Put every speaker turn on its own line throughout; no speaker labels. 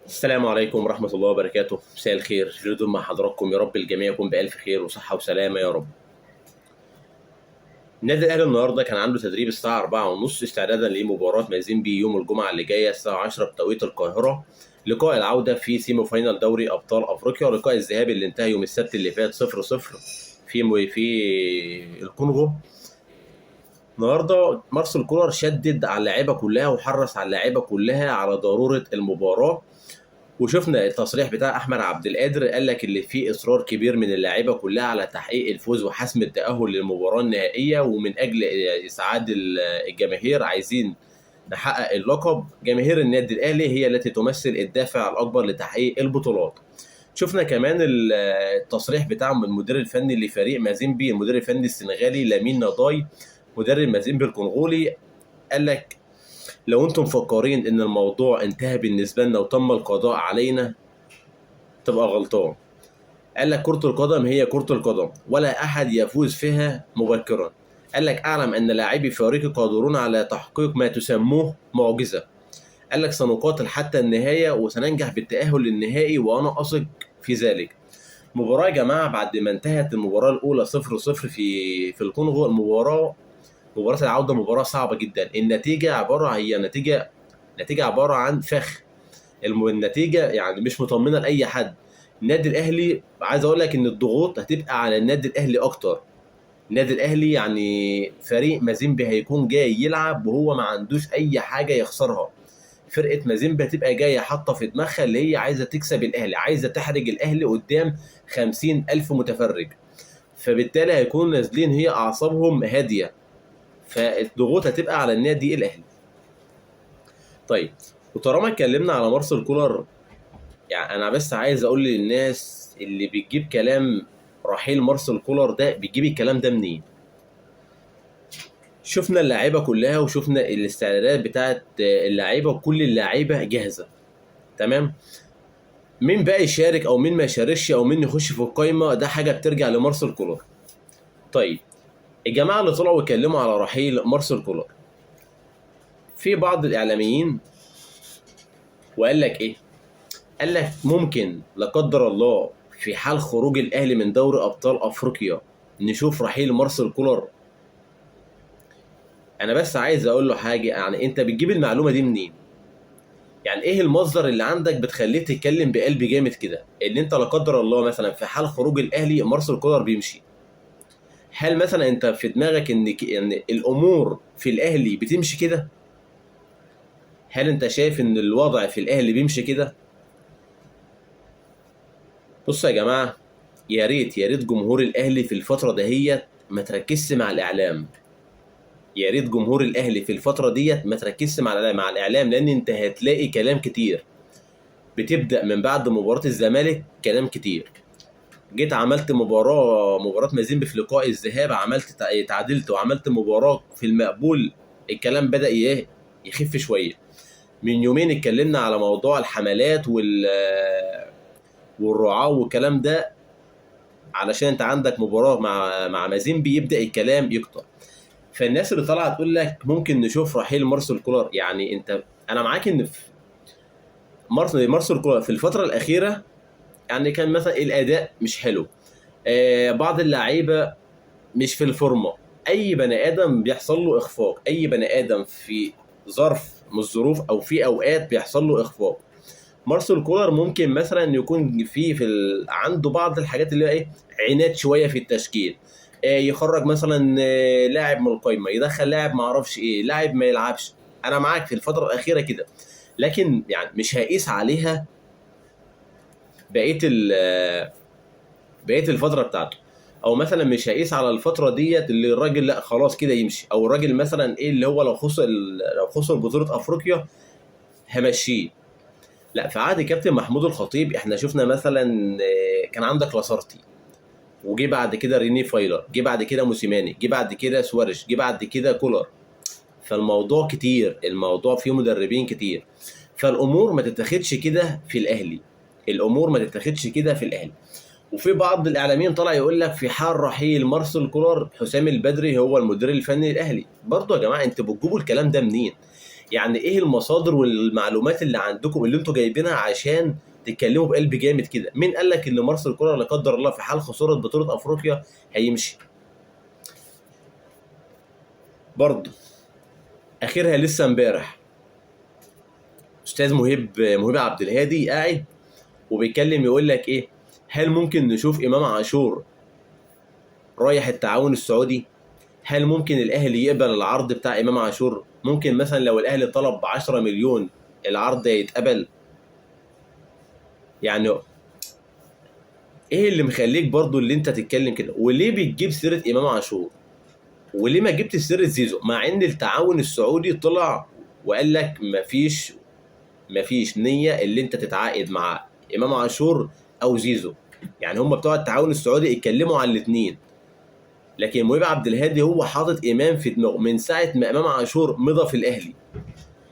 السلام عليكم ورحمة الله وبركاته. مساء الخير، فيديو مع حضراتكم، يا رب الجميع يكون بألف خير وصحة وسلامة يا رب. النادي الأهلي النهارده كان عنده تدريب الساعة 4:30 استعدادا لمباراة مازيمبي يوم الجمعة اللي جاية الساعة 10 بتوقيت القاهرة، لقاء العودة في semi final دوري أبطال أفريقيا، ولقاء الذهاب اللي انتهى يوم السبت اللي فات 0-0 في الكونغو. النهارده مارسيل كولر شدد على اللعيبة كلها وحرص على اللعيبة كلها على ضرورة المباراة، وشفنا التصريح بتاع احمد عبد القادر قال لك اللي فيه اصرار كبير من اللعيبة كلها على تحقيق الفوز وحسم التاهل للمباراة النهائية، ومن اجل اسعاد الجماهير عايزين نحقق اللقب. جماهير النادي الاهلي هي التي تمثل الدافع الاكبر لتحقيق البطولات. شفنا كمان التصريح بتاع المدير الفني لفريق مازيمبي، المدير الفني السنغالي لامين نضاي مدرب مازيمبي الكونغولي، قال لك لو انتم مفكرين ان الموضوع انتهى بالنسبة لنا وتم القضاء علينا تبقى غلطان. قال لك كره القدم هي كره القدم ولا احد يفوز فيها مبكرا. قال لك اعلم ان لاعبي فريقي قادرون على تحقيق ما تسموه معجزه. قال لك سنقاتل حتى النهاية وسننجح بالتاهل للنهائي وانا اثق في ذلك. مباراة يا جماعة بعد ما انتهت المباراة الاولى 0-0 في الكونغو، المباراة مباراة العودة مباراة صعبة جدا. النتيجة عبارة هي نتيجة عبارة عن فخ. النتيجة يعني مش مطمنة لأي حد. النادي الأهلي عايز أقول لك إن الضغوط هتبقى على النادي الأهلي أكتر. النادي الأهلي يعني فريق مازيمبي هيكون جاي يلعب وهو ما عندوش أي حاجة يخسرها. فرقة مازيمبي هتبقى جاية حاطة في دماغها اللي هي عايزة تكسب الأهلي، عايزة تحرج الأهلي قدام 50,000 متفرج، فبالتالي هيكونوا نازلين هي أعصابهم هادية، فالضغوط هتبقى على النادي الاهلي. طيب، وطالما اتكلمنا على مارسيل كولر، يعني انا بس عايز اقول للناس اللي بتجيب كلام رحيل مارسيل كولر ده، بتجيب الكلام ده منين؟ شفنا اللعيبة كلها وشفنا الاستعدادات بتاعت اللعيبة وكل اللعيبة جاهزة تمام. مين بقى يشارك او مين ما يشاركش او مين يخش في القايمة، ده حاجة بترجع لمارسيل كولر. طيب الجماعة اللي طلعوا واتكلموا على رحيل مارسيل كولر، في بعض الاعلاميين وقال لك ايه؟ قال لك ممكن لا قدر الله في حال خروج الاهلي من دوري ابطال افريقيا نشوف رحيل مارسيل كولر. انا بس عايز اقول له حاجة، يعني انت بتجيب المعلومة دي منين؟ يعني ايه المصدر اللي عندك بتخليه تتكلم بقلب جامد كده ان انت لا قدر الله مثلا في حال خروج الاهلي مارسيل كولر بيمشي؟ هل مثلا انت في دماغك ان الامور في الاهلي بتمشي كده؟ هل انت شايف ان الوضع في الاهلي بيمشي كده؟ بصوا يا جماعة، يا ريت يا ريت جمهور الاهلي في الفترة دهيت ما تركزش مع الاعلام. يا ريت جمهور الاهلي في الفترة ديت ما تركزش مع الاعلام، لان انت هتلاقي كلام كتير. بتبدا من بعد مباراة الزمالك كلام كتير. جيت عملت مباراة مازيمبي في لقاء الذهاب، عملت تعادلت وعملت مباراة في المقبول، الكلام بدأ ايه يخف شوية. من يومين اتكلمنا على موضوع الحملات والرعاة والكلام ده، علشان انت عندك مباراة مع مازيمبي يبدأ الكلام يكتر. فالناس اللي طالعة تقول لك ممكن نشوف رحيل مارسيل كولر، يعني انا معاك ان في مارسيل كولر في الفترة الأخيرة يعني كان مثلا الاداء مش حلو، بعض اللعيبة مش في الفورمة. اي بني ادم بيحصل له اخفاق، اي بني ادم في ظرف من الظروف او في اوقات بيحصل له اخفاق. مارسيل كولر ممكن مثلا يكون في عنده بعض الحاجات اللي هي ايه، عناد شوية في التشكيل، يخرج مثلا لاعب من القايمة، يدخل لاعب ما اعرفش ايه، لاعب ما يلعبش. انا معاك في الفترة الاخيرة كده، لكن يعني مش هقيس عليها بقية الفترة بتاعته، او مثلا مش هقيس على الفترة ديت اللي الراجل لا خلاص كده يمشي، او الراجل مثلا ايه اللي هو لو خسر بطوله افريقيا همشيه. لا، في عهد كابتن محمود الخطيب احنا شفنا مثلا كان عندك لاسارتي، وجي بعد كده ريني فايلر، جه بعد كده موسيماني، جه بعد كده سواريش، جه بعد كده كولر. فالموضوع كتير، الموضوع فيه مدربين كتير، فالامور ما تتاخدش كده في الاهلي. الامور ما تتاخدش كده في الاهلي. وفي بعض الاعلاميين طلع يقول لك في حال رحيل مارسيل كولر حسام البدري هو المدير الفني للاهلي. برضه يا جماعة انتوا بتجيبوا الكلام ده منين؟ يعني ايه المصادر والمعلومات اللي عندكم اللي انتوا جايبينها عشان تتكلموا بقلب جامد كده؟ مين قال لك ان مارسيل كولر لا قدر الله في حال خسارة بطوله افريقيا هيمشي؟ برضه اخرها لسه امبارح استاذ مهيب عبد الهادي قاعد وبيتكلم يقول لك ايه، هل ممكن نشوف امام عاشور رايح التعاون السعودي؟ هل ممكن الاهلي يقبل العرض بتاع امام عاشور؟ ممكن مثلا لو الاهلي طلب 10 مليون العرض يتقبل؟ يعني ايه اللي مخليك برضو اللي انت تتكلم كده؟ وليه بتجيب سيره امام عاشور؟ وليه ما جبت سيره زيزو؟ مع ان التعاون السعودي طلع وقال لك مفيش نيه اللي انت تتعاقد مع امام عاشور او زيزو. يعني هم بتوع التعاون السعودي اتكلموا على الاثنين، لكن مهيب عبد الهادي هو حاطط امام في دماغه من ساعة ما امام عاشور مضى في الاهلي.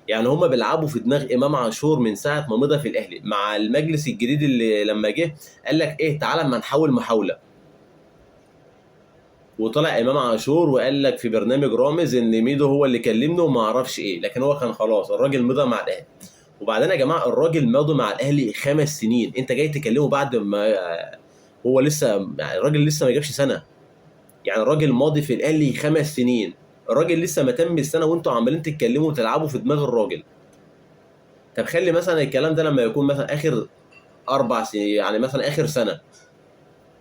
يعني هم بيلعبوا في دماغ امام عاشور من ساعة ما مضى في الاهلي. مع المجلس الجديد اللي لما جه قال لك ايه، تعالى اما نحاول محاولة، وطلع امام عاشور وقال لك في برنامج رامز ان ميدو هو اللي كلمني وما اعرفش ايه، لكن هو كان خلاص الراجل مضى مع الاهلي. وبعدين يا جماعة الراجل مضى مع الاهلي 5 سنين، انت جاي تكلمه بعد ما هو لسه، يعني الراجل لسه ما جابش سنة. يعني الراجل ماضي في الاهلي 5 سنين، الراجل لسه ما تم السنة وانتوا عمالين تتكلموا وتلعبوا في دماغ الراجل. طب خلي مثلا الكلام ده لما يكون مثلا اخر 4 سنين، يعني مثلا اخر سنة،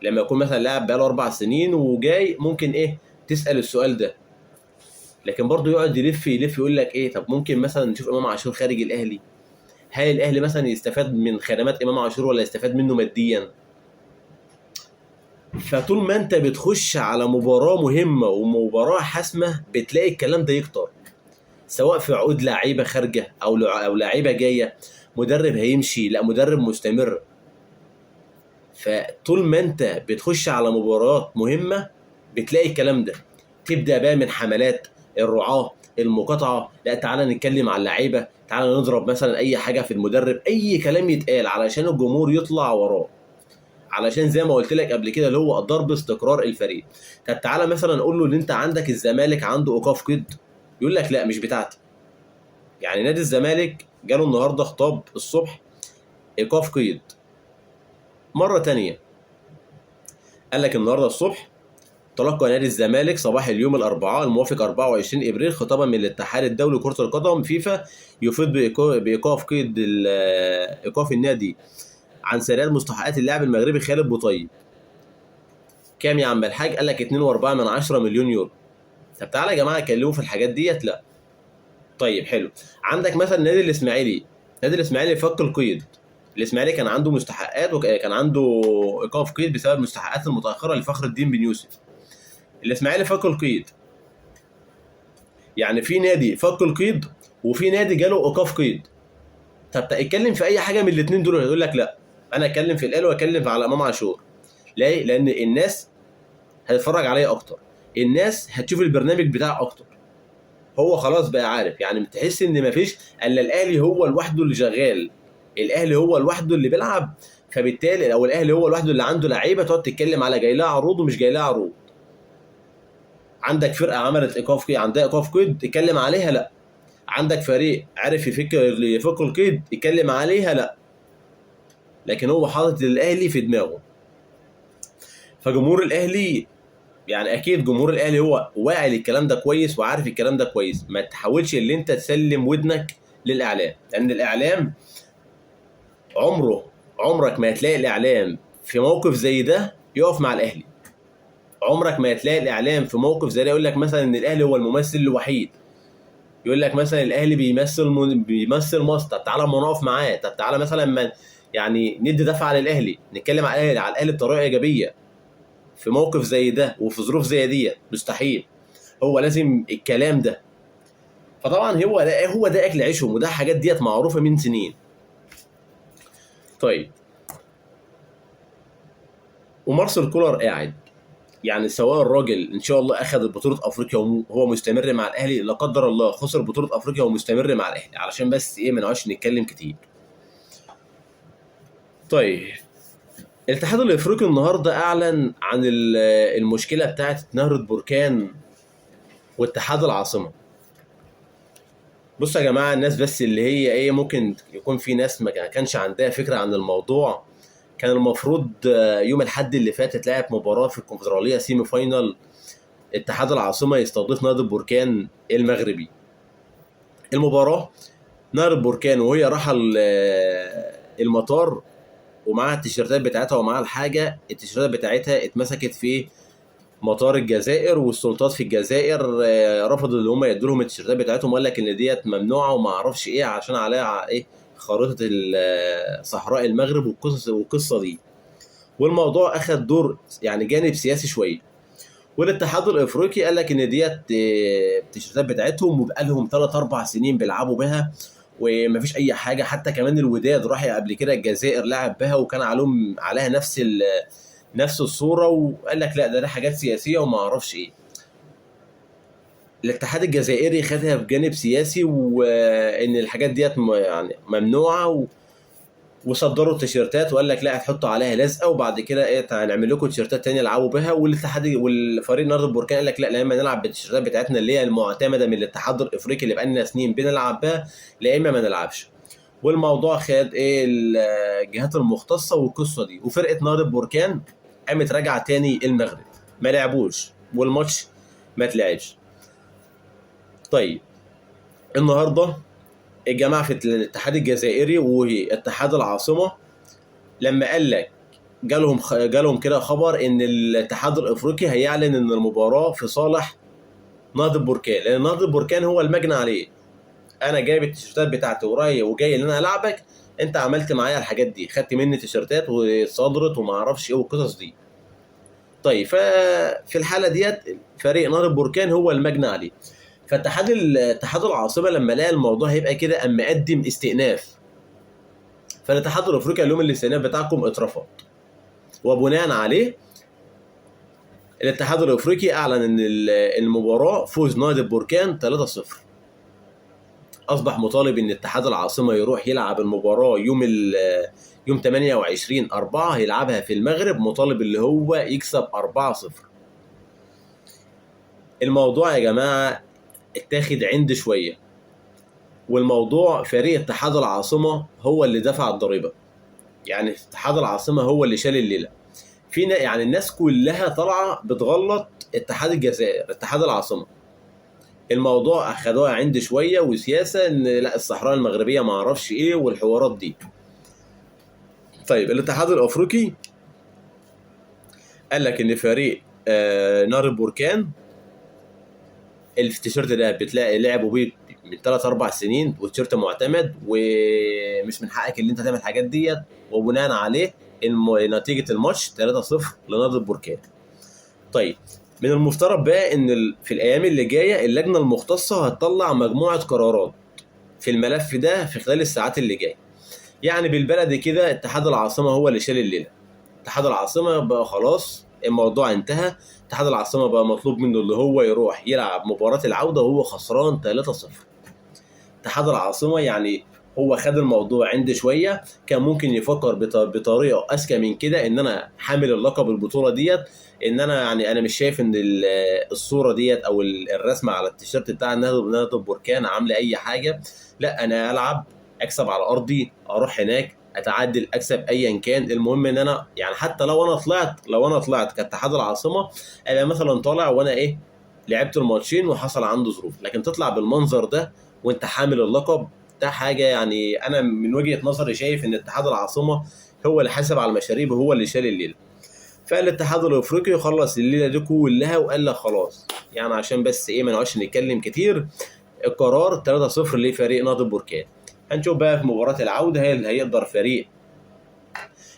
لما يكون مثلا لاعب بقاله 4 سنين وجاي، ممكن ايه تسال السؤال ده. لكن برضه يقعد يلف يلف يقول لك ايه، طب ممكن مثلا نشوف امام عاشور خارج الاهلي؟ هل الاهلي مثلا يستفاد من خدمات امام عاشور ولا يستفاد منه ماديا؟ فطول ما انت بتخش على مباراة مهمة ومباراة حاسمة بتلاقي الكلام ده يكتر، سواء في عقود لعيبة خارجه او لعيبة جاية، مدرب هيمشي، لا مدرب مستمر. فطول ما انت بتخش على مباريات مهمة بتلاقي الكلام ده. تبدا بقى من حملات الرعاة، المقاطعة، لا تعالى نتكلم على اللعيبة، تعالى نضرب مثلا اي حاجة في المدرب، اي كلام يتقال علشان الجمهور يطلع وراه، علشان زي ما قلت لك قبل كده اللي هو ضرب استقرار الفريق. طب تعالى مثلا قول له ان انت عندك الزمالك عنده ايقاف قيد، يقول لك لا مش بتاعتي. يعني نادي الزمالك جاله النهارده خطاب الصبح ايقاف قيد مرة تانية، قال لك النهارده الصبح تلقى نادي الزمالك صباح اليوم الاربعاء الموافق 24 ابريل خطابا من الاتحاد الدولي لكرة القدم فيفا يفيد بايقاف قيد ايقاف النادي عن سداد مستحقات اللاعب المغربي خالد بوطيب. كام يا عم الحاج؟ قال لك 2.4 مليون يورو. طب تعالى يا جماعة اتكلموا في الحاجات ديت، لا. طيب حلو، عندك مثلا نادي الاسماعيلي، نادي الاسماعيلي فك القيد. الاسماعيلي كان عنده مستحقات وكان عنده ايقاف قيد بسبب المستحقات المتاخرة لفخر الدين بن يوسف. الاسماعيلي فك القيد. يعني في نادي فك القيد وفي نادي جاله ايقاف قيد. طب اتكلم في اي حاجة من الاثنين دول هيقول لك لا، انا اتكلم في الاهلي واتكلم على امام عاشور. ليه؟ لان الناس هتتفرج عليا اكتر، الناس هتشوف البرنامج بتاعه اكتر. هو خلاص بقى عارف، يعني تحس ان مفيش الا الاهلي هو لوحده اللي شغال، الاهلي هو لوحده اللي بيلعب، فبالتالي او الاهلي هو لوحده اللي عنده لعيبة تقعد تتكلم على جاي لها عروض ومش جاي لها عروض. عندك فرقه عملت ايقاف قيد، عندها ايقاف قيد تتكلم عليها، لا. عندك فريق عارف يفك القيد يتكلم عليها، لا. لكن هو حاطط الاهلي في دماغه. فجمهور الاهلي يعني اكيد جمهور الاهلي هو واعي للكلام ده كويس وعارف الكلام ده كويس. ما تحاولش اللي انت تسلم ودنك للاعلام، لان الاعلام عمرك ما هتلاقي الاعلام في موقف زي ده يقف مع الاهلي. عمرك ما هتلاقي الاعلام في موقف زي ده يقول لك مثلا ان الاهلي هو الممثل الوحيد، يقول لك مثلا الاهلي بيمثل مصر، طب تعالى ما نقف معاه، طب تعالى مثلا ما يعني ندي دفعه للاهلي، نتكلم على الاهلي بطريقة ايجابية في موقف زي ده وفي ظروف زي دي. مستحيل، هو لازم الكلام ده. فطبعا هو ده اكل عيشهم، وده حاجات ديت معروفة من سنين. طيب ومارسيل كولر قاعد، يعني سواء الراجل ان شاء الله اخذ بطوله افريقيا وهو مستمر مع الاهلي، لا قدر الله خسر بطوله افريقيا ومستمر مع الاهلي، علشان بس ايه ما نقعدش نتكلم كتير. طيب الاتحاد الافريقي النهارده اعلن عن المشكلة بتاعه نهضة بركان واتحاد العاصمة، بصوا يا جماعة، الناس بس اللي هي ايه، ممكن يكون في ناس ما كانش عندها فكرة عن الموضوع. كان المفروض يوم الاحد اللي فات اتلعب مباراة في الكونفدراليه semi final، اتحاد العاصمة يستضيف نادي البركان المغربي. المباراة نادي البركان وهي رايحة المطار ومعاها التيشيرتات بتاعتها ومعاها الحاجة، التيشيرتات بتاعتها اتمسكت في مطار الجزائر، والسلطات في الجزائر رفضوا ان هم يدوا لهم التيشيرتات بتاعتهم، وقال لك ان ديت ممنوعة وما اعرفش ايه عشان عليها ايه خريطة صحراء المغرب والقصص والقصه دي. والموضوع اخذ دور يعني جانب سياسي شوية، والاتحاد الافريقي قال لك ان ديت التيشيرتات بتاعتهم وبقى لهم 3 4 سنين بيلعبوا بها ومفيش اي حاجة. حتى كمان الوداد راح قبل كده الجزائر لعب بها وكان عليهم عليها نفس الصورة، وقال لك لا ده حاجات سياسية وما اعرفش ايه. الاتحاد الجزائري خدها بجانب سياسي وان الحاجات ديت يعني ممنوعة، وصدروا التيشيرتات وقال لك لا هتحطوا عليها لزقه، وبعد كده ايه هنعمل لكم تيشيرتات تانية العبوا بها. والاتحاد والفريق نهضة البركان قال لك لا، لا اما نلعب بالتيشيرتات بتاعتنا اللي هي المعتمدة من الاتحاد الافريقي اللي بقالنا سنين بنلعب بها، لا اما ما نلعبش. والموضوع خد ايه الجهات المختصة والقصه دي، وفرقه نهضة البركان قامت راجعه تاني المغرب، ما لعبوش والماتش ما اتلعبش. طيب النهارده الجماعة في الاتحاد الجزائري واتحاد العاصمة لما قال لك جالهم كده خبر ان الاتحاد الافريقي هيعلن ان المباراة في صالح نهضة البركان، لان نهضة البركان هو المجني عليه. انا جايب التيشيرتات بتاعتي ورايا وجاي ان انا العبك، انت عملت معايا الحاجات دي، خدت مني تيشيرتات وصدرت وما اعرفش ايه والقصص دي. طيب ففي الحالة ديت فريق نهضة البركان هو المجني عليه. فاتحاد اتحاد العاصمة لما لقى الموضوع هيبقى كده اما قدم استئناف، فالاتحاد الافريقي قال لهم الاستئناف بتاعكم اترفض، وبناء عليه الاتحاد الافريقي اعلن ان المباراة فوز نهضة البركان 3-0. اصبح مطالب ان اتحاد العاصمة يروح يلعب المباراة يوم 28/4 هيلعبها في المغرب، مطالب اللي هو يكسب 4-0. الموضوع يا جماعة اتاخد عند شوية، والموضوع فريق اتحاد العاصمة هو اللي دفع الضريبة، يعني اتحاد العاصمة هو اللي شال الليلة. فينا يعني الناس كلها طالعه بتغلط اتحاد الجزائر اتحاد العاصمة. الموضوع اخدوها عند شوية وسياسة ان لا الصحراء المغربية ما اعرفش ايه والحوارات دي. طيب الاتحاد الافريقي قال لك ان فريق نار البركان التيشيرت ده بتلاقي لعبوا بيه من 3 4 سنين والتيشيرت معتمد ومش من حقك اللي انت تعمل الحاجات ديت، وبناء عليه نتيجة الماتش 3-0 لنادي البركان. طيب من المفترض بقى ان في الايام اللي جاية اللجنة المختصة هتطلع مجموعة قرارات في الملف ده في خلال الساعات اللي جاية. يعني بالبلدي كده اتحاد العاصمة هو اللي شال الليلة. اتحاد العاصمة بقى خلاص الموضوع انتهى، اتحاد العاصمة بقى مطلوب منه اللي هو يروح يلعب مباراة العودة وهو خسران 3-0. اتحاد العاصمة يعني هو خد الموضوع عند شوية، كان ممكن يفكر بطريقة اذكى من كده، ان انا حامل اللقب البطولة ديت، ان انا يعني انا مش شايف ان الصورة ديت او الرسمة على التيشيرت بتاع نادي البركان عامله اي حاجة، لا انا العب اكسب على ارضي، اروح هناك اتعدل اكسب ايا كان، المهم ان انا يعني حتى لو انا طلعت كاتحاد العاصمة انا مثلا طالع وانا ايه لعبت الماتشين وحصل عنده ظروف، لكن تطلع بالمنظر ده وانت حامل اللقب ده حاجة يعني انا من وجهه نظري شايف ان اتحاد العاصمة هو اللي حاسب على المشاريب وهو اللي شال الليلة. فالاتحاد الافريقي خلص الليلة دي كلها وقال لك خلاص، يعني عشان بس ايه ما نقعدش نتكلم كتير، القرار 3-0 لفريق نادي البركان. هنشوف بقى في مباراة العودة هل هيقدر فريق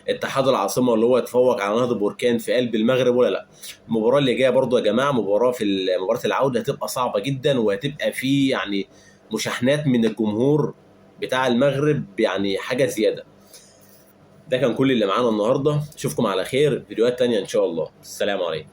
اتحاد العاصمة اللي هو يتفوق على نهضة بركان في قلب المغرب ولا لا. المباراة اللي جاية برضو يا جماعة مباراة في مباراة العودة هتبقى صعبة جدا، وهتبقى في يعني مشاحنات من الجمهور بتاع المغرب، يعني حاجة زيادة. ده كان كل اللي معانا النهارده، اشوفكم على خير فيديوهات تانية ان شاء الله. السلام عليكم.